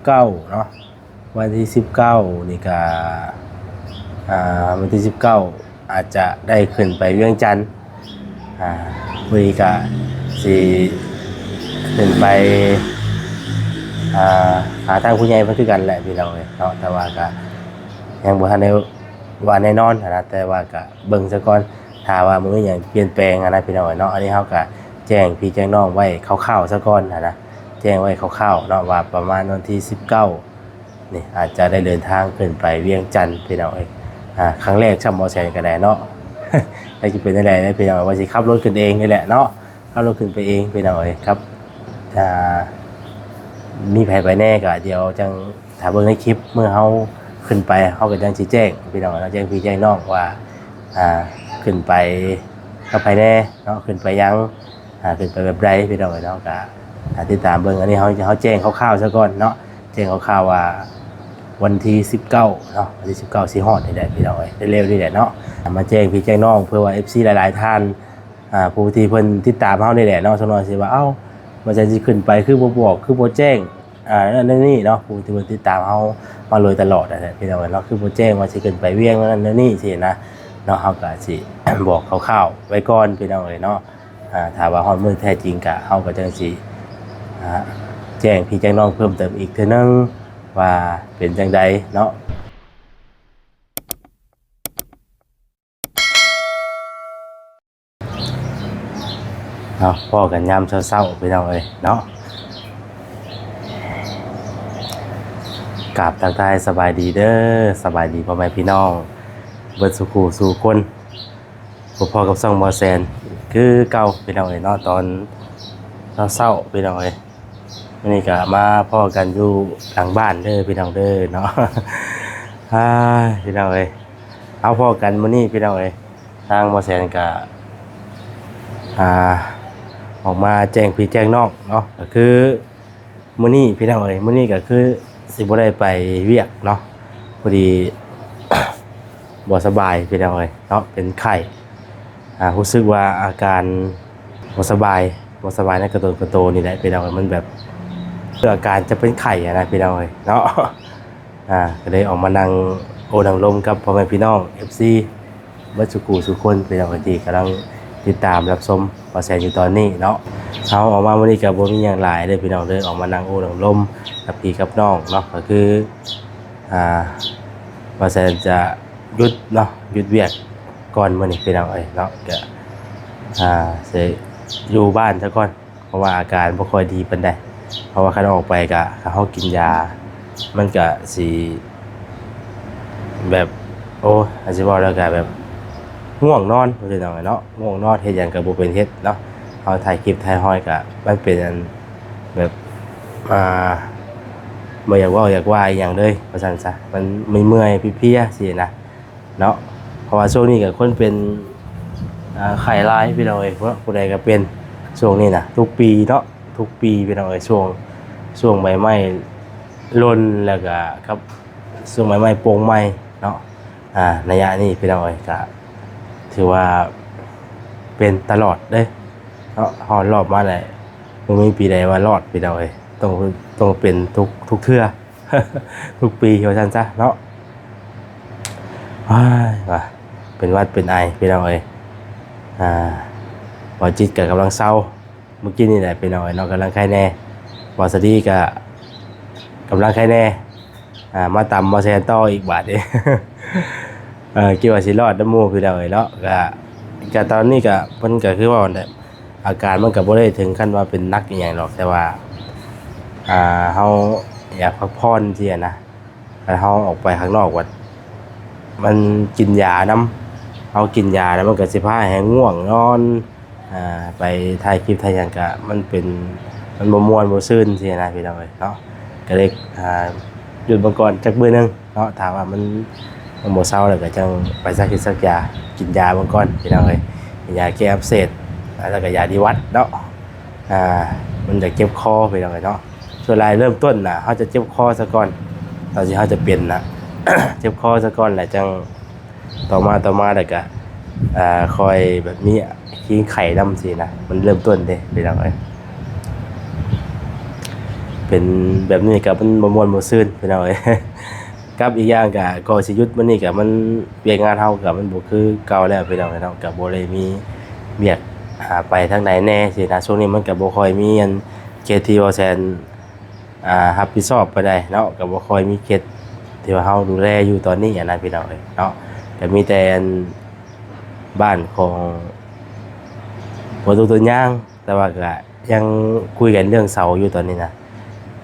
ເກົ້າເນາະ ວັນທີສິບເກົ້ານີ້ກະ ອ່າ ວັນທີສິບເກົ້າອາດຈະໄດ້ຂຶ້ນໄປວຽງຈັນ ອ່າ ມື້ນີ້ກະຊິຂຶ້ນໄປ ອ່າ ຫາທາງຜູ້ໃຫຍ່ເພິ່ນຄືກັນແຫຼະພີ່ນ້ອງເອີຍເນາະ ແຕ່ວ່າກະຍັງບໍ່ທັນໄດ້ວ່າແນ່ນອນຫັ້ນນະ ແຕ່ວ່າກະເບິ່ງຊະກ່ອນ ຖ້າວ່າບໍ່ມີຫຍັງປ່ຽນແປງຫັ້ນນະພີ່ນ້ອງເອີຍເນາະ ອັນນີ້ເຮົາກະແຈ້ງພີ່ແຈ້ງນ້ອງໄວ້ຄ່າວໆຊະກ່ອນຫັ້ນນະ ແຈ້ງໄວ້ຄ່າວໆເນາະ ວ່າປະມານວັນທີສິບເກົ້ານີ້ ອາດຈະໄດ້ເດີນທາງຂຶ້ນໄປວຽງຈັນພີ່ນ້ອງເອີຍ ອ່າ ຄັ້ງແລກຊ້ຳ ບໍ່ແຊນກໍໄດ້ເນາະ ຈັກຊິເປັນຈັ່ງໃດເດ້ພີ່ນ້ອງ ວ່າຊິຂັບລົດຂຶ້ນເອງນີ້ແຫຼະເນາະ ຂັບລົດຂຶ້ນໄປເອງພີ່ນ້ອງເອີຍ ຄັບ ອ່າ ມີໃຜໄປແດ່ກໍດຽວຈັ່ງຖ້າເບິ່ງໃນຄລິບ ມື້ເຮົາຂຶ້ນໄປ ເຮົາກໍຈັ່ງຊິແຈ້ງພີ່ນ້ອງເນາະ ແຈ້ງພີ່ແຈ້ງນ້ອງວ່າ ອ່າ ຂຶ້ນໄປກັບໃຜແດ່ເນາະ ຂຶ້ນໄປຫຍັງ ອ່າ ເປັນໄປແບບໃດພີ່ນ້ອງເອີຍເນາະ ກະ ອ່າ ຕິດຕາມເບິ່ງ ອັນນີ້ເຮົາ ເຮົາແຈ້ງຄ່າວໆຊະກ່ອນເນາະ ແຈ້ງຄ່າວໆວ່າວັນທີສິບເກົ້າເນາະ ວັນທີສິບເກົ້າຊິຮອດນີ້ແຫຼະພີ່ນ້ອງເອີຍ ເລັວໆນີ້ແຫຼະເນາະ ມາແຈ້ງພີ່ແຈ້ງນ້ອງ ເພື່ອວ່າເອັຟຊີຫຼາຍໆທ່ານ ອ່າ ຜູ້ທີ່ເພິ່ນຕິດຕາມເຮົານີ້ແຫຼະເນາະ ສ່ວນຫຼາຍຊິວ່າ ເອົ້າ ວ່າຈະຊິຂຶ້ນໄປ ຄືບໍ່ບອກ ຄືບໍ່ແຈ້ງ ອ່າ ນັ້ນນີ້ເນາະ ຜູ້ທີ່ເພິ່ນຕິດຕາມເຮົາມາໂດຍຕະຫຼອດຫັ້ນແຫຼະພີ່ນ້ອງເອີຍເນາະ ຄືບໍ່ແຈ້ງວ່າຊິຂຶ້ນໄປວຽງນັ້ນນັ້ນນີ້ຊີ້ນະເນາະ ເຮົາກໍຊິບອກຄ່າວໆໄວ້ກ່ອນພີ່ນ້ອງເອີຍເນາະ ອ່າ ຖ້າວ່າຮອດມື້ແທ້ຈິງກະ ເຮົາກໍຈັ່ງຊິ ອ່າ ແຈ້ງພີ່ແຈ້ງນ້ອງເພີ່ມເຕີມອີກເທື່ອໜຶ່ງວ່າເປັນຈັ່ງໃດເນາະ ເນາະ ພໍ້ກັນຍາມເຊົ້າໆ ພີ່ນ້ອງເອີຍເນາະ ກາບທັກທາຍສະບາຍດີເດີ ສະບາຍດີພໍ່ແມ່ພີ່ນ້ອງເບິດສູ່ຄູ່ສູ່ຄົນ ພົບພໍ້ກັບຊ່ອງບໍ່ແຊນຄືເກົ່າພີ່ນ້ອງເອີຍເນາະ ຕອນເຊົ້າໆ ພີ່ນ້ອງເອີຍ ມື້ນີ້ກໍມາພໍ້ກັນຢູ່ຫຼັງບ້ານເດີພີ່ນ້ອງເດີເນາະ ອ່າ ພີ່ນ້ອງເອີຍ ເຮົາພໍ້ກັນມື້ນີ້ພີ່ນ້ອງເອີຍ ທາງບໍ່ແຊນກໍ ອ່າ ອອກມາແຈ້ງພີ່ແຈ້ງນ້ອງເນາະ ກໍຄື ມື້ນີ້ພີ່ນ້ອງເອີຍ ມື້ນີ້ກໍຄືຊິບໍ່ໄດ້ໄປວຽກເນາະ ພໍດີບໍ່ສະບາຍພີ່ນ້ອງເອີຍເນາະ ເປັນໄຂ້ ອ່າ ຮູ້ສຶກວ່າອາການບໍ່ສະບາຍ ບໍ່ສະບາຍໃນກະໂຕນກະໂຕນີ້ແຫຼະພີ່ນ້ອງເອີຍ ມັນແບບ ຄືອາການຈະເປັນໄຂ້ຫັ້ນນະພີ່ນ້ອງເອີຍເນາະ ອ່າ ກໍເລີຍອອກມານັ່ງໂອ້ນັ່ງລົມກັບພໍ່ແມ່ພີ່ນ້ອງເອັຟຊີ ເບິດສູ່ຄູ່ສູ່ຄົນ ພີ່ນ້ອງທີ່ກຳລັງຕິດຕາມຮັບຊົມບໍ່ແຊນຢູ່ຕອນນີ້ເນາະ ເຮົາອອກມາມື້ນີ້ກໍບໍ່ມີຫຍັງຫຼາຍເດີພີ່ນ້ອງເດີ ອອກມານັ່ງໂອ້ນັ່ງລົມກັບພີ່ກັບນ້ອງເນາະ ກໍຄື ອ່າ ບໍ່ແຊນຈະຢຸດເນາະ ຢຸດວຽກກ່ອນມື້ນີ້ພີ່ນ້ອງເອີຍເນາະ ກໍ ອ່າ ຊິຢູ່ບ້ານຊະກ່ອນ ເພາະວ່າອາການບໍ່ຄ່ອຍດີປານໃດ ເພາະວ່າຄັນອອກໄປກະ ຄັນເຮົາກິນຢາ ມັນກະຊິແບບ ໂອ້ຍ ອາດຊິເວົ້າແລ້ວກະແບບງ່ວງນອນ ພີ່ນ້ອງເນາະ ງ່ວງນອນ ເຮັດຫຍັງກະບໍ່ເປັນເຮັດເນາະ ເຮົາຖ່າຍຄລິບຖ່າຍຮອຍກະ ມັນເປັນອັນແບບ ອ່າ ບໍ່ຢາກເວົ້າຢາກວ່າອີ່ຫຍັງເລີຍ ວ່າຊັ້ນຊະ ມັນເມື່ອຍໆເພຍໆຊີ້ນະ ເນາະ ເພາະວ່າຊ່ວງນີ້ກໍຄົນເປັນ ອ່າ ໄຂ້ຫຼາຍພີ່ນ້ອງເອີຍ ເພາະຜູ້ໃດກໍເປັນຊ່ວງນີ້ນະ ທຸກປີເນາະ ທຸກປີພີ່ນ້ອງເອີຍ ຊ່ວງ ຊ່ວງໃບໄມ້ຫຼົ່ນ ແລ້ວກໍກັບຊ່ວງໃບໄມ້ໂປ່ງໃໝ່ເນາະ ອ່າ ໄລຍະນີ້ພີ່ນ້ອງເອີຍ ກໍຖືວ່າເປັນຕະຫຼອດເດ້ເນາະ ຮອດລອບມາແລ້ວ ບໍ່ມີປີໃດວ່າລອດພີ່ນ້ອງເອີຍ ຕ້ອງ ຕ້ອງເປັນທຸກ ທຸກເທື່ອ ທຸກປີວ່າຊັ້ນຊະເນາະ ອ້າຍ ວ່າເປັນຫວັດເປັນໄອພີ່ນ້ອງເອີຍ ອ່າ ບ່າວຈິດກໍກຳລັງເຊົາ ມື້ກີ້ນີ້ແຫຼະພີ່ນ້ອງເອີຍເນາະ ກຳລັງໄຄແນ່ ບ່າວສະດີກໍກຳລັງໄຄແນ່ ອ່າ ມາຕຳບ່າວແຊນຕໍ່ອີກບາດນີ້ ເອີ ຄິດວ່າຊິລອດນຳໝູ່ພີ່ນ້ອງເອີຍເນາະ ກໍ ກໍຕອນນີ້ກໍ ເພິ່ນກໍຄືເວົ້າຫັ້ນແຫຼະ ອາການມັນກໍບໍ່ໄດ້ເຖິງຂັ້ນວ່າເປັນໜັກອີ່ຫຍັງດອກ ແຕ່ວ່າ ອ່າ ເຮົາຢາກພັກຜ່ອນຊີ້ນະ ຄັນເຮົາອອກໄປຂ້າງນອກ ມັນກິນຢານຳ ເຮົາກິນຢາແລ້ວມັນກໍຊິພາໃຫ້ງ່ວງນອນ ອ່າ ໄປຖ່າຍຄລິບຖ່າຍຫຍັງກະ ມັນເປັນ ມັນບໍ່ມ່ວນບໍ່ຊື່ນຊີ້ນະພີ່ນ້ອງເອີຍເນາະ ກໍເລີຍ ອ່າ ຢຸດເບິ່ງກ່ອນຈັກມື້ໜຶ່ງເນາະ ຖ້າວ່າມັນ ມັນບໍ່ເຊົາແລ້ວກໍຈັ່ງໄປສັກຢາ ກິນຢາເບິ່ງກ່ອນພີ່ນ້ອງເອີຍ ກິນຢາແກ້ອັກເສບ ແລ້ວກໍຢາດີຫວັດເນາະ ອ່າ ມັນຈະເຈັບຄໍພີ່ນ້ອງເອີຍເນາະ ສ່ວນຫຼາຍເລີ່ມຕົ້ນນະ ເຮົາຈະເຈັບຄໍຊະກ່ອນ ຕອນທີ່ເຮົາຈະເປັນນະ ເຈັບຄໍຊະກ່ອນ ແລ້ວຈັ່ງ ຕໍ່ມາ ຕໍ່ມາແລ້ວກະ ອ່າ ຄ່ອຍແບບມີຄີງໄຂ້ນຳຊີ້ນະ ມັນເລີ່ມຕົ້ນເດ້ພີ່ນ້ອງເອີຍ ເປັນແບບນີ້ກໍມັນບໍ່ມ່ວນບໍ່ຊື່ນພີ່ນ້ອງເອີຍ ກັບອີກຢ່າງກໍ ກໍຊິຢຸດມື້ນີ້ກໍມັນ ວຽກງານເຮົາກໍມັນບໍ່ຄືເກົ່າແລ້ວພີ່ນ້ອງເອີຍເນາະ ກໍບໍ່ໄດ້ມີວຽກ ອ່າ ໄປທາງໃດແດ່ຊີ້ນະ ຊ່ວງນີ້ມັນກໍບໍ່ຄ່ອຍມີອັນເຂດທີ່ວ່າແຊນ ອ່າ ຮັບຜິດຊອບປານໃດເນາະ ກໍບໍ່ຄ່ອຍມີເຂດທີ່ວ່າເຮົາດູແລຢູ່ຕອນນີ້ຫັ້ນນະພີ່ນ້ອງເອີຍເນາະ ກໍມີແຕ່ອັນບ້ານຂອງບໍ່ຕົວຕົນຍາງ ແຕ່ວ່າກໍ ຍັງຄຸຍກັນເລື່ອງເສົາຢູ່ຕອນນີ້ນະ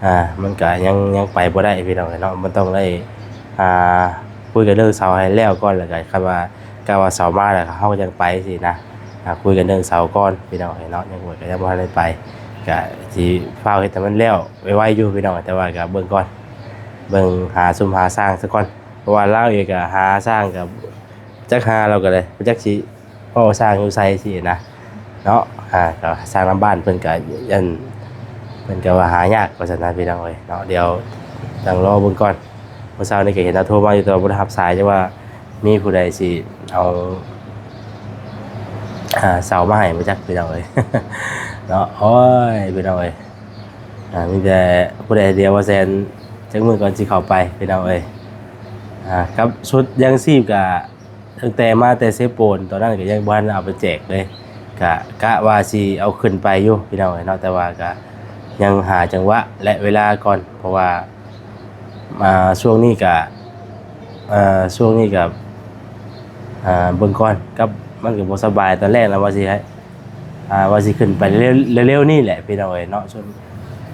ອ່າ ມັນກະຍັງ ຍັງໄປບໍ່ໄດ້ພີ່ນ້ອງເອີຍເນາະ ມັນຕ້ອງໄດ້ ອ່າ ຄຸຍກັນເລື່ອງເສົາໃຫ້ແລ້ວກ່ອນ ແລ້ວກະຄັນວ່າ ກະວ່າເສົາມາແລ້ວເຮົາຍັງໄປຊີ້ນະ ອ່າ ຄຸຍກັນເລື່ອງເສົາກ່ອນພີ່ນ້ອງເອີຍເນາະ ຍັງ ຂ້ອຍກະຍັງບໍ່ທັນໄດ້ໄປ ກະຊິຟ້າວເຮັດໃຫ້ມັນແລ້ວໄວໆຢູ່ພີ່ນ້ອງ ແຕ່ວ່າກະເບິ່ງກ່ອນ ເບິ່ງຫາຊຸມຫາຊ່າງຊະກ່ອນ ເພາະວ່າລາວເອງກະຫາຊ່າງກະ ຈັກຫາລາວກໍໄດ້ ບໍ່ຈັກຊິເວົ້າຊ່າງຢູ່ໃສຊີ້ນະເນາະ ອ່າ ກໍຊ່າງນຳບ້ານເພິ່ນກໍ ອັນ ເພິ່ນກໍວ່າຫາຍາກວ່າຊັ້ນນະພີ່ນ້ອງເອີຍເນາະ ດຽວຈັ່ງລໍເບິ່ງກ່ອນ ມື້ເຊົ້ານີ້ກໍເຫັນລາວໂທມາຢູ່ ແຕ່ວ່າບໍ່ໄດ້ຮັບສາຍ ຈັກວ່າມີຜູ້ໃດຊິເອົາ ອ່າ ເສົາມາໃຫ້ບໍ່ຈັກພີ່ນ້ອງເອີຍເນາະ ໂອ້ຍ ພີ່ນ້ອງເອີຍ ອ່າ ມີແຕ່ຜູ້ໃດດຽວວ່າແຊນ ຈັກມື້ກ່ອນຊິເຂົ້າໄປພີ່ນ້ອງເອີຍ ອ່າ ກັບຊຸດຍັງຊີບກໍ ຕັ້ງແຕ່ມາແຕ່ເຊໂປນ ຕອນນັ້ນກໍຍັງບໍ່ທັນເອົາໄປແຈກເລີຍ ກະ ກະວ່າຊິເອົາຂຶ້ນໄປຢູ່ພີ່ນ້ອງເອີຍເນາະ ແຕ່ວ່າກະຍັງຫາຈັງຫວະ ແລະ ເວລາກ່ອນ ເພາະວ່າ ອ່າ ຊ່ວງນີ້ກະ ເອີ ຊ່ວງນີ້ກະ ອ່າ ເບິ່ງກ່ອນ ກັບມັນກໍບໍ່ສະບາຍ ຕອນແລກນະວ່າຊິໃຫ້ ອ່າ ວ່າຊິຂຶ້ນໄປເລັວໆນີ້ແຫຼະພີ່ນ້ອງເອີຍເນາະ ຊ່ວງ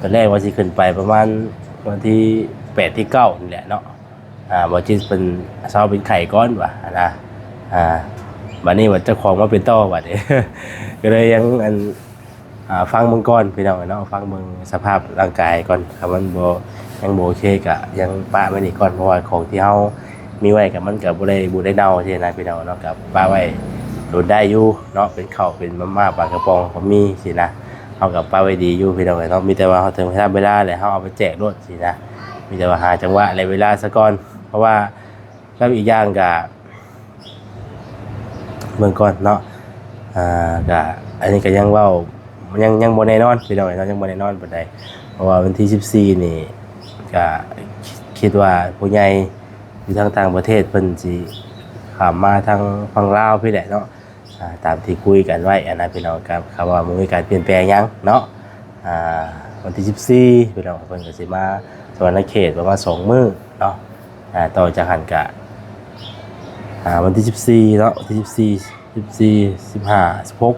ຕອນແລກວ່າຊິຂຶ້ນໄປປະມານວັນທີແປດ ທີເກົ້ານີ້ແຫຼະເນາະ ອ່າ ບໍ່ຈິດເພິ່ນເຊົາເປັນໄຂ້ກ່ອນວ່າຫັ້ນນະ ອ່າ ບາດນີ້ວ່າເຈົ້າຂອງມາເປັນຕໍ່ບາດນີ້ ກໍເລີຍຍັງ ອັນ ອ່າ ຟັງເບິ່ງກ່ອນພີ່ນ້ອງເນາະ ຟັງເບິ່ງສະພາບຮ່າງກາຍກ່ອນ ຖ້າມັນບໍ່ ຍັງບໍ່ໂອເຄກໍຍັງປະໄວ້ນີ້ກ່ອນ ເພາະວ່າຂອງທີ່ເຮົາມີໄວ້ກໍມັນກໍບໍ່ໄດ້ບູດໄດ້ເນົ່າຊີ້ນະພີ່ນ້ອງເນາະ ກໍປະໄວ້ດົນໄດ້ຢູ່ເນາະ ເປັນເຂົ້າເປັນມາມ່າປາກະປ໋ອງກໍມີຊີ້ນະ ເຮົາກໍປະໄວ້ດີຢູ່ພີ່ນ້ອງເນາະ ມີແຕ່ວ່າເຮົາເຖິງເວລາ ເວລາແລ້ວເຮົາເອົາໄປແຈກໂລດຊີ້ນະ ມີແຕ່ວ່າຫາຈັງຫວະ ແລະ ເວລາຊະກ່ອນ ເພາະວ່າ ກັບອີກຢ່າງກະເບິ່ງກ່ອນເນາະ ອ່າ ກະ ອັນນີ້ກະຍັງເວົ້າ ຍັງ ຍັງບໍ່ແນ່ນອນພີ່ນ້ອງເນາະ ຍັງບໍ່ແນ່ນອນປານໃດ ເພາະວ່າວັນທີສິບສີ່ນີ້ກະ ຄິດ ຄິດວ່າຜູ້ໃຫຍ່ຢູ່ທາງຕ່າງປະເທດເພິ່ນຊິຂ້າມມາທາງຝັ່ງລາວພີ້ແຫຼະເນາະ ອ່າ ຕາມທີ່ຄຸຍກັນໄວ້ຫັ້ນນະພີ່ນ້ອງ ກໍ ຄຳວ່າບໍ່ມີການປ່ຽນແປງຫຍັງເນາະ ອ່າ ວັນທີສິບສີ່ພີ່ນ້ອງ ເພິ່ນກໍຊິມາສະຫວັນນະເຂດປະມານສອງມື້ເນາະ ອ່າ ຕໍ່ຈາກຫັ້ນກະ ອ່າ ວັນທີສິບສີ່ເນາະ ວັນທີສິບສີ່ ສິບສີ່ ສິບຫ້າ ສິບຫົກ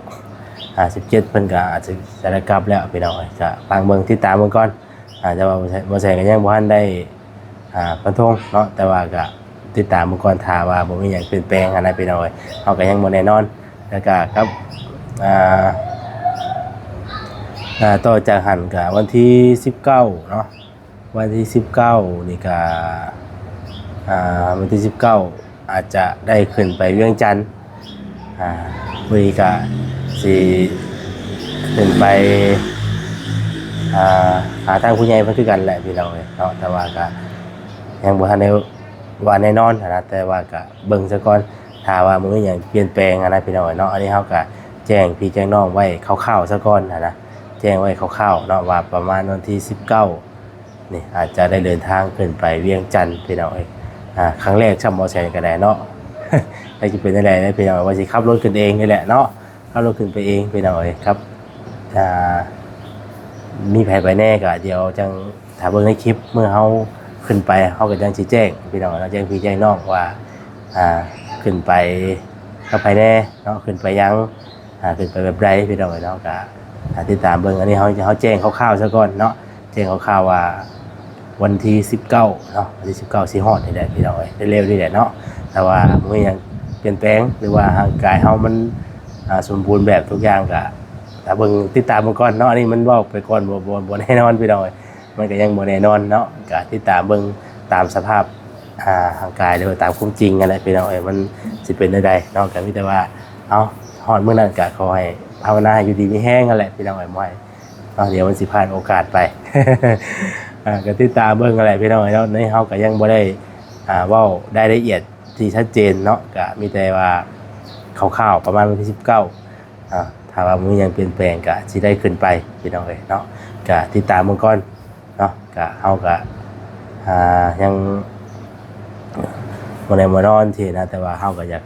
ອ່າ ສິບເຈັດ ເພິ່ນກະອາດຈະ ຈະໄດ້ກັບແລ້ວພີ່ນ້ອງເອີຍ ກະຟັງເບິ່ງ ຕິດຕາມເບິ່ງກ່ອນ ອ່າ ແຕ່ວ່າບໍ່ແຊນ ບໍ່ແຊນກໍຍັງບໍ່ທັນໄດ້ ອ່າ ຟັນທົງເນາະ ແຕ່ວ່າກະຕິດຕາມເບິ່ງກ່ອນ ຖ້າວ່າບໍ່ມີຫຍັງປ່ຽນແປງຫັ້ນນະພີ່ນ້ອງເອີຍ ເຮົາກໍຍັງບໍ່ແນ່ນອນ ແລ້ວກະກັບ ອ່າ ອ່າ ຕໍ່ຈາກຫັ້ນກະວັນທີສິບເກົ້າເນາະ ວັນທີສິບເກົ້ານີ້ກະ ອ່າ ວັນທີສິບເກົ້າອາດຈະໄດ້ຂຶ້ນໄປວຽງຈັນ ອ່າ ມື້ນີ້ກະຊິຂຶ້ນໄປ ອ່າ ຫາທາງຜູ້ໃຫຍ່ເພິ່ນຄືກັນແຫຼະພີ່ນ້ອງເອີຍເນາະ ແຕ່ວ່າກະຍັງບໍ່ທັນໄດ້ວ່າແນ່ນອນຫັ້ນນະ ແຕ່ວ່າກະເບິ່ງຊະກ່ອນ ຖ້າວ່າບໍ່ມີຫຍັງປ່ຽນແປງຫັ້ນນະພີ່ນ້ອງເອີຍເນາະ ອັນນີ້ເຮົາກະແຈ້ງພີ່ແຈ້ງນ້ອງໄວ້ຄ່າວໆຊະກ່ອນຫັ້ນນະ ແຈ້ງໄວ້ຄ່າວໆເນາະ ວ່າປະມານວັນທີສິບເກົ້າ ນີ້ອາດຈະໄດ້ເດີນທາງຂຶ້ນໄປວຽງຈັນພີ່ນ້ອງເອີຍ ອ່າ ຄັ້ງແລກຊ້ຳ ບໍ່ແຊນກໍໄດ້ເນາະ ຈັກຊິເປັນຈັ່ງໃດເດ້ພີ່ນ້ອງ ວ່າຊິຂັບລົດຂຶ້ນເອງນີ້ແຫຼະເນາະ ຂັບລົດຂຶ້ນໄປເອງພີ່ນ້ອງເອີຍ ຄັບ ອ່າ ມີໃຜໄປແດ່ກໍດຽວຈັ່ງຖ້າເບິ່ງໃນຄລິບ ເມື່ອເຮົາຂຶ້ນໄປ ເຮົາກໍຈັ່ງຊິແຈ້ງພີ່ນ້ອງເນາະ ແຈ້ງພີ່ແຈ້ງນ້ອງວ່າ ອ່າ ຂຶ້ນໄປກັບໃຜແດ່ເນາະ ຂຶ້ນໄປຫຍັງ ອ່າ ເປັນໄປແບບໃດພີ່ນ້ອງເອີຍເນາະ ກະ ອ່າ ຕິດຕາມເບິ່ງ ອັນນີ້ເຮົາ ເຮົາແຈ້ງຄ່າວໆຊະກ່ອນເນາະ ແຈ້ງຄ່າວໆວ່າວັນທີສິບເກົ້າເນາະ ວັນທີສິບເກົ້າຊິຮອດນີ້ແຫຼະພີ່ນ້ອງເອີຍ ເລັວໆນີ້ແຫຼະເນາະ ຖ້າວ່າບໍ່ມີຫຍັງປ່ຽນແປງ ຫຼືວ່າຮ່າງກາຍເຮົາມັນ ອ່າ ສົມບູນແບບທຸກຢ່າງ ກະຖ້າເບິ່ງ ຕິດຕາມເບິ່ງກ່ອນເນາະ ອັນນີ້ມັນເວົ້າໄປກ່ອນ ບໍ່ ບໍ່ ບໍ່ແນ່ນອນພີ່ນ້ອງເອີຍ ມັນກໍຍັງບໍ່ແນ່ນອນເນາະ ກະຕິດຕາມເບິ່ງຕາມສະພາບ ອ່າ ຮ່າງກາຍ ຫຼືວ່າຕາມຄວາມຈິງຫັ້ນແຫຼະພີ່ນ້ອງເອີຍ ມັນຊິເປັນແນວໃດເນາະ ກໍມີແຕ່ວ່າ ເອົາ ຮອດມື້ນັ້ນກໍຂໍໃຫ້ພາວະນາໃຫ້ຢູ່ດີມີແຮງຫັ້ນແຫຼະພີ່ນ້ອງເອີຍ ບໍ່ໃຫ້ ເນາະ ດຽວມັນຊິພາດໂອກາດໄປ ອ່າ ກໍຕິດຕາມເບິ່ງຫັ້ນແຫຼະພີ່ນ້ອງເອີຍເນາະ ໃນເຮົາກໍຍັງບໍ່ໄດ້ ອ່າ ເວົ້າລາຍລະອຽດທີ່ຊັດເຈນເນາະ ກໍມີແຕ່ວ່າຄ່າວໆ ປະມານວັນທີສິບເກົ້າ ອ່າ ຖ້າວ່າບໍ່ມີຫຍັງປ່ຽນແປງກໍຊິໄດ້ຂຶ້ນໄປພີ່ນ້ອງເອີຍເນາະ ກໍຕິດຕາມເບິ່ງກ່ອນ ເນາະ ກະເຮົາກະ ອ່າ ຍັງບໍ່ໄດ້ມານອນຊີ້ນະ ແຕ່ວ່າເຮົາກະຢາກ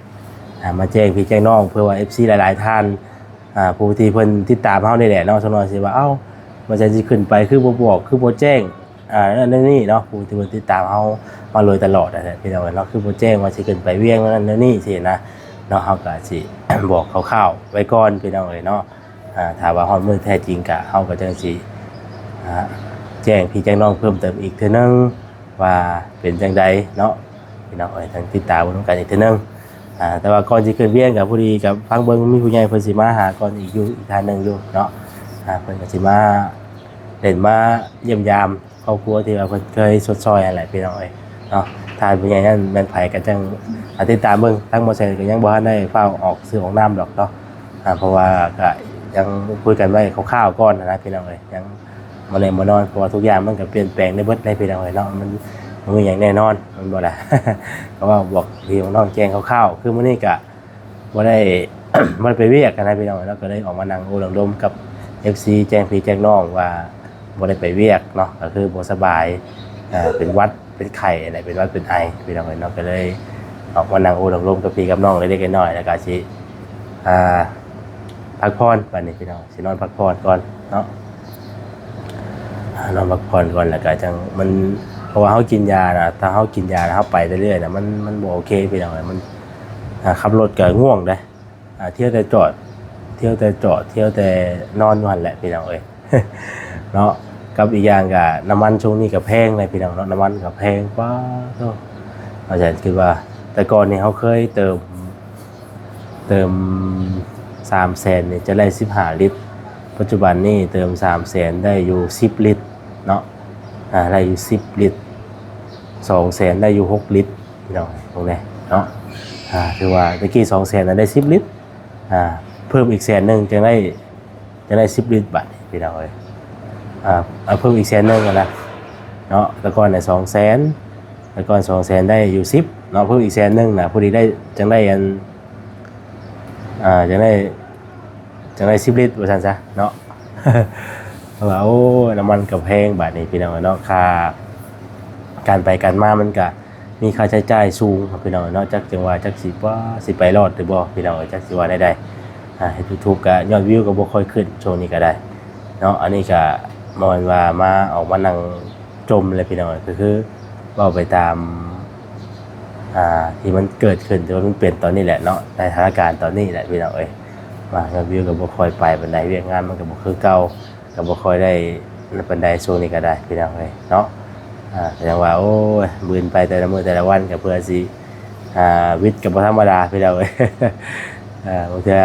ອ່າ ມາແຈ້ງພີ່ແຈ້ງນ້ອງ ເພື່ອວ່າເອັຟຊີຫຼາຍໆທ່ານ ອ່າ ຜູ້ທີ່ເພິ່ນຕິດຕາມເຮົານີ້ແຫຼະເນາະ ສ່ວນຫຼາຍຊິວ່າ ເອົ້າ ວ່າຊັ້ນຊິຂຶ້ນໄປຄືບໍ່ບອກ ຄືບໍ່ແຈ້ງ ອ່າ ນັ້ນນີ້ເນາະ ຜູ້ທີ່ເພິ່ນຕິດຕາມເຮົາມາໂດຍຕະຫຼອດຫັ້ນແຫຼະ ພີ່ນ້ອງເອີຍເນາະ ຄືບໍ່ແຈ້ງວ່າຊິຂຶ້ນໄປວຽງນັ້ນນີ້ຊີ້ນະເນາະ ເຮົາກະຊິບອກຄ່າວໆໄວ້ກ່ອນ ພີ່ນ້ອງເອີຍເນາະ. ອ່າ ຖ້າວ່າຮອດມື້ແທ້ຈິງກະ ເຮົາກະຈັ່ງຊິ ອ່າ ແຈ້ງພີ່ແຈ້ງນ້ອງເພີ່ມເຕີມອີກເທື່ອໜຶ່ງວ່າເປັນຈັ່ງໃດເນາະ ພີ່ນ້ອງເອີຍ ທັງຕິດຕາມເບິ່ງນຳກັນອີກເທື່ອໜຶ່ງ. ອ່າ ແຕ່ວ່າກ່ອນຊິຂຶ້ນວຽງກະ ພໍດີກະຟັງເບິ່ງມີຜູ້ໃຫຍ່ເພິ່ນຊິມາຫາກ່ອນອີກຢູ່ ອີກທ່ານໜຶ່ງຢູ່ເນາະ ອ່າ ເພິ່ນກະຊິມາເລ່ນມາຢ້ຽມຢາມ ຄອບຄົວທີ່ວ່າເພິ່ນເຄີຍຊົດຊ່ອຍຫັ້ນແຫຼະ ພີ່ນ້ອງເອີຍເນາະ. ທ່ານຜູ້ໃຫຍ່ນັ້ນແມ່ນໃຜກະຈັ່ງ ອ່າ ຕິດຕາມເບິ່ງ ທາງໝໍແສນກະຍັງບໍ່ທັນໄດ້ຟ້າວອອກຊື່ອອກນາມດອກເນາະ ອ່າ ເພາະວ່າກະຍັງຄຸຍກັນໄວ້ຄ່າວໆກ່ອນຫັ້ນນະ ພີ່ນ້ອງເອີຍ ຍັງບໍ່ແນ່ບໍ່ນອນ ເພາະວ່າທຸກຢ່າງມັນກະປ່ຽນແປງໄດ້ເບິດເລີຍ ພີ່ນ້ອງເອີຍເນາະ ມັນບໍ່ມີຫຍັງແນ່ນອນ ແມ່ນບໍ່ລະ ກະເວົ້າບອກພີ່ບອກນ້ອງແຈ້ງຄ່າວໆ ຄືມື້ນີ້ກະ ບໍ່ໄດ້ ບໍ່ໄດ້ໄປວຽກຫັ້ນນະ ພີ່ນ້ອງເນາະ ກະເລີຍອອກມານັ່ງໂອ້ນັ່ງລົມກັບເອັຟຊີ ແຈ້ງພີ່ແຈ້ງນ້ອງວ່າບໍ່ໄດ້ໄປວຽກເນາະ ກະຄືບໍ່ສະບາຍ ເປັນຫວັດເປັນໄຂ້ຫັ້ນແຫຼະ ເປັນຫວັດເປັນໄອ ພີ່ນ້ອງເອີຍເນາະ ກະເລີຍອອກມານັ່ງໂອ້ນັ່ງລົມກັບພີ່ກັບນ້ອງເລັກໆນ້ອຍໆ ແລ້ວກະຊິ ອ່າ ພັກຜ່ອນບາດນີ້ ພີ່ນ້ອງ ຊິນອນພັກຜ່ອນກ່ອນເນາະ ອ່າ ນອນພັກຜ່ອນກ່ອນ ແລ້ວກະຈັ່ງມັນ ເພາະວ່າເຮົາກິນຢານະ ຖ້າເຮົາກິນຢາແລ້ວເຮົາໄປເລື້ອຍໆນະ ມັນ ມັນບໍ່ໂອເຄ ພີ່ນ້ອງເອີຍ ມັນ ອ່າ ຂັບລົດກະງ່ວງເດ້ ອ່າ ທ່ຽວແຕ່ຈອດ ທ່ຽວແຕ່ຈອດ ທ່ຽວແຕ່ນອນຢູ່ຫັ້ນແຫຼະ ພີ່ນ້ອງເອີຍ ເນາະ ກັບອີກຢ່າງກະນ້ຳມັນຊ່ວງນີ້ກະແພງເລີຍ ພີ່ນ້ອງເນາະ ນ້ຳມັນກະແພງ ປາດໂທ້ ອາຈານຄິດວ່າ ແຕ່ກ່ອນນີ້ເຮົາເຄີຍເຕີມ ເຕີມສາມແສນນີ້ຈະໄດ້ສິບຫ້າລິດ ປັດຈຸບັນນີ້ເຕີມສາມແສນໄດ້ຢູ່ສິບລິດເນາະ ອ່າ ໄດ້ຢູ່ສິບລິດ ສອງແສນໄດ້ຢູ່ຫົກລິດ ພີ່ນ້ອງເບິ່ງແດ່ເນາະ ອ່າ ຖືວ່າແຕ່ກີ້ສອງແສນນະໄດ້ສິບລິດ ອ່າ ເພີ່ມອີກແສນໜຶ່ງຈັ່ງໄດ້ ຈັ່ງໄດ້ສິບລິດບາດນີ້ ພີ່ນ້ອງເອີຍ ອ່າ ເອົາເພີ່ມອີກແສນໜຶ່ງຫັ້ນນະເນາະ ແຕ່ກ່ອນນະສອງແສນ ແຕ່ກ່ອນສອງແສນໄດ້ຢູ່ສິບເນາະ ເພີ່ມອີກແສນໜຶ່ງນະ ພໍດີໄດ້ ຈັ່ງໄດ້ອັນ ອ່າ ຈັ່ງໄດ້ ຈັ່ງໄດ້ສິບລິດວ່າຊັ້ນຊະເນາະ ເພາະວ່າ ໂອ້ຍ ນ້ຳມັນກະແພງບາດນີ້ ພີ່ນ້ອງເນາະ ຄ່າ ການໄປການມາມັນກະ ມີຄ່າໃຊ້ຈ່າຍສູງພີ່ນ້ອງເນາະ ຈັກຈັ່ງວ່າ ຈັກຊິ ວ່າຊິໄປລອດຫຼືບໍ່ ພີ່ນ້ອງເອີຍ ຈັກຊິວ່າແນວໃດ ອ່າ ເຮັດຢູທູບກະຍອດວິວກະບໍ່ຄ່ອຍຂຶ້ນຊ່ວງນີ້ກະໄດ້ເນາະ ອັນນີ້ກະບໍ່ແມ່ນວ່າມາ ອອກມານັ່ງຈົ່ມແຫຼະ ພີ່ນ້ອງເອີຍ ກະຄືເວົ້າໄປຕາມ ອ່າ ທີ່ມັນເກີດຂຶ້ນ ທີ່ວ່າມັນເປັນຕອນນີ້ແຫຼະເນາະ ໃນສະຖານະການຕອນນີ້ແຫຼະ ພີ່ນ້ອງເອີຍ ວ່າຍອດວິວກະບໍ່ຄ່ອຍໄປປານໃດ ວຽກງານມັນກະບໍ່ຄືເກົ່າ ກະບໍ່ຄ່ອຍໄດ້ນັ້ນປານໃດຊ່ວງນີ້ກະໄດ້ ພີ່ນ້ອງເອີຍເນາະ ອ່າ ກະຍັງວ່າ ໂອ້ຍ ບືນໄປແຕ່ລະມື້ແຕ່ລະວັນກະເພື່ອຊິ ອ່າ ວິດກະບໍ່ທຳມະດາ ພີ່ນ້ອງເອີຍ ອ່າ ບາງເທື່ອ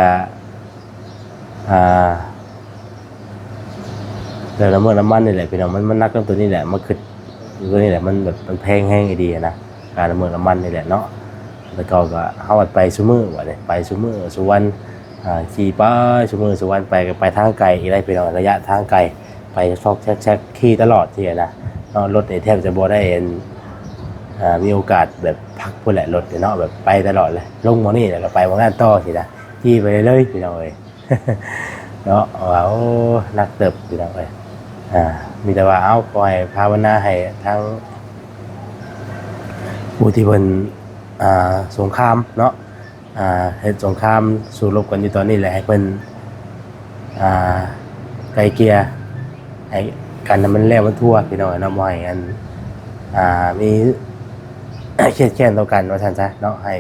ອ່າ ແຕ່ນ້ຳມັນ ນ້ຳມັນນີ້ແຫຼະ ພີ່ນ້ອງ ມັນ ມັນໜັກນຳໂຕນີ້ແຫຼະ ມາຄຶດໂຕນີ້ແຫຼະ ມັນແບບ ມັນແພງແຮງອີ່ຫຼີຫັ້ນນະ ຄ່ານ້ຳມັນ ນ້ຳມັນນີ້ແຫຼະເນາະ ແຕ່ເກົ່າກະເຮົາໄປຊຸມື້ ບາດນີ້ໄປຊຸມື້ຊຸວັນ ອ່າ ຂີ່ໄປຊຸມື້ຊຸວັນ ໄປກະໄປທາງໄກອີກໄດ໋ ພີ່ນ້ອງ ໄລຍະທາງໄກ ໄປຊອກແຊກໆ ຂີ່ຕະຫຼອດຊີ້ນະເນາະ ລົດນີ້ແທບຈະບໍ່ໄດ້ອັນ ອ່າ ມີໂອກາດແບບພັກພຸ້ນແຫຼະ ລົດນີ້ເນາະ ແບບໄປຕະຫຼອດເລີຍ ລົງໝ່ອງນີ້ແລ້ວກະໄປໝ່ອງນັ້ນຕໍ່ຊີ້ນະ ຂີ່ໄປເລື້ອຍໆ ພີ່ນ້ອງເອີຍ ເນາະ ວ່າ ໂອ້ ໜັກເຕີບ ພີ່ນ້ອງເອີຍ ອ່າ ມີແຕ່ວ່າ ເອົາ ຂໍໃຫ້ພາວະນາໃຫ້ທາງຜູ້ທີ່ເພິ່ນ ອ່າ ສົງຄາມເນາະ ອ່າ ເຮັດສົງຄາມສູ້ລົບກັນຢູ່ຕອນນີ້ແຫຼະ ໃຫ້ເພິ່ນ ອ່າ ໄກ່ເກ່ຍໃຫ້ກັນໃຫ້ມັນແລ້ວມັນທົ່ວ ພີ່ນ້ອງເນາະ ບໍ່ໃຫ້ອັນ ອ່າ ມີ ຄຽດແຄ້ນຕໍ່ກັນວ່າຊັ້ນຊະເນາະ ໃຫ້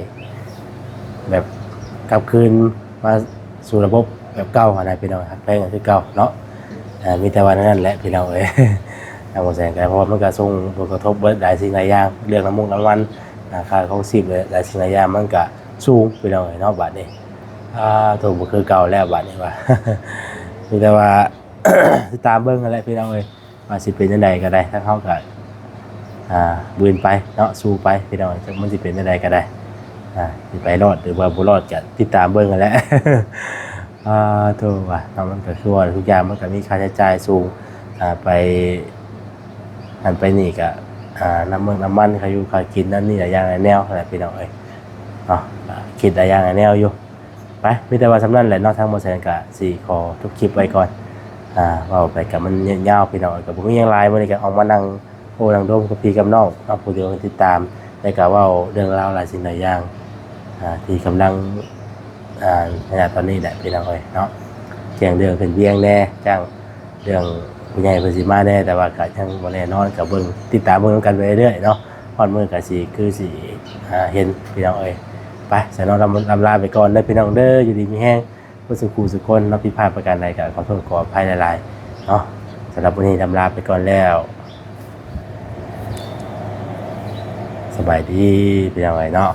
ແບບກັບຄືນ ມາສູ່ລະບົບແບບເກົ່າຫັ້ນນະ ພີ່ນ້ອງ ຮັກແພງກັນຄືເກົ່າເນາະ ອ່າ ມີແຕ່ວ່າແນວນັ້ນແຫຼະ ພີ່ນ້ອງເອີຍ ທາງໝໍແສນກະ ເພາະວ່າມັນກະສົ່ງຜົນກະທົບເບິດຫຼາຍສິ່ງຫຼາຍຢ່າງ ເລື່ອງນ້ຳມັນ ຄ່າຄອງຊີບ ແລະ ຫຼາຍສິ່ງຫຼາຍຢ່າງມັນກະສູງ ພີ່ນ້ອງເອີຍເນາະ ບາດນີ້ ອ່າ ໂທ້ ບໍ່ຄືເກົ່າແລ້ວບາດນີ້ວ່າ ມີແຕ່ວ່າ ຕິດຕາມເບິ່ງຫັ້ນແຫຼະ ພີ່ນ້ອງເອີຍ ວ່າຊິເປັນຈັ່ງໃດກະໄດ້ ທາງເຮົາກະ ອ່າ ບືນໄປເນາະ ສູ້ໄປ ພີ່ນ້ອງ ຈັກມັນຊິເປັນຈັ່ງໃດກະໄດ້ ອ່າ ຊິໄປລອດຫຼືວ່າບໍ່ລອດກະຕິດຕາມເບິ່ງຫັ້ນແຫຼະ ອ່າ ໂທ້ ວ່າເນາະ ມັນກະຄືວ່າທຸກຢ່າງມັນກະມີຄ່າໃຊ້ຈ່າຍສູງ ອ່າ ໄປ ອັນໄປນີ້ກະ ອ່າ ນ້ຳເມືອງນ້ຳມັນ ຄ່າຢູ່ຄ່າກິນ ນັ້ນນີ້ຫຼາຍຢ່າງຫຼາຍແນວຫັ້ນແຫຼະ ພີ່ນ້ອງເອີຍເນາະ ກະຄິດຫຼາຍຢ່າງຫຼາຍແນວຢູ່ ໄປ ມີແຕ່ວ່າສ່ຳນັ້ນແຫຼະເນາະ ທາງໝໍແສນກະຊິຂໍຈົບຄລິບໄວ້ກ່ອນ ອ່າ ເວົ້າໄປກໍມັນຍາວ ພີ່ນ້ອງເອີຍ ກໍບໍ່ມີຫຍັງຫຼາຍ. ມື້ນີ້ກໍອອກມານັ່ງໂອ້ນັ່ງລົມກັບພີ່ກັບນ້ອງເນາະ ຜູ້ທີ່ເພິ່ນຕິດຕາມ ແລ້ວກໍເວົ້າເລື່ອງລາວຫຼາຍສິ່ງຫຼາຍຢ່າງ ອ່າ ທີ່ກຳລັງ ອ່າ ໃນຕອນນີ້ແຫຼະ ພີ່ນ້ອງເອີຍເນາະ. ແຈ້ງເລື່ອງຂຶ້ນວຽງແດ່ ແຈ້ງເລື່ອງຜູ້ໃຫຍ່ເພິ່ນຊິມາແດ່ ແຕ່ວ່າກໍຍັງບໍ່ແນ່ນອນ ກໍເບິ່ງ ຕິດຕາມເບິ່ງນຳກັນໄປເລື້ອຍໆເນາະ. ຮອດມື້ກໍຊິ ຄືຊິ ອ່າ ເຫັນ ພີ່ນ້ອງເອີຍ. ໄປ ຊັ້ນເນາະ ລຳ ລຳລາໄປກ່ອນເດີ ພີ່ນ້ອງເດີ. ຢູ່ດີມີແຮງ ເບິດສູ່ຄູ່ສູ່ຄົນເນາະ. ຜິດພາດປະການໃດກໍຂໍໂທດຂໍອະໄພຫຼາຍໆເນາະ. ສຳລັບມື້ນີ້ລຳລາໄປກ່ອນແລ້ວ. ສະບາຍດີ ພີ່ນ້ອງເອີຍເນາະ.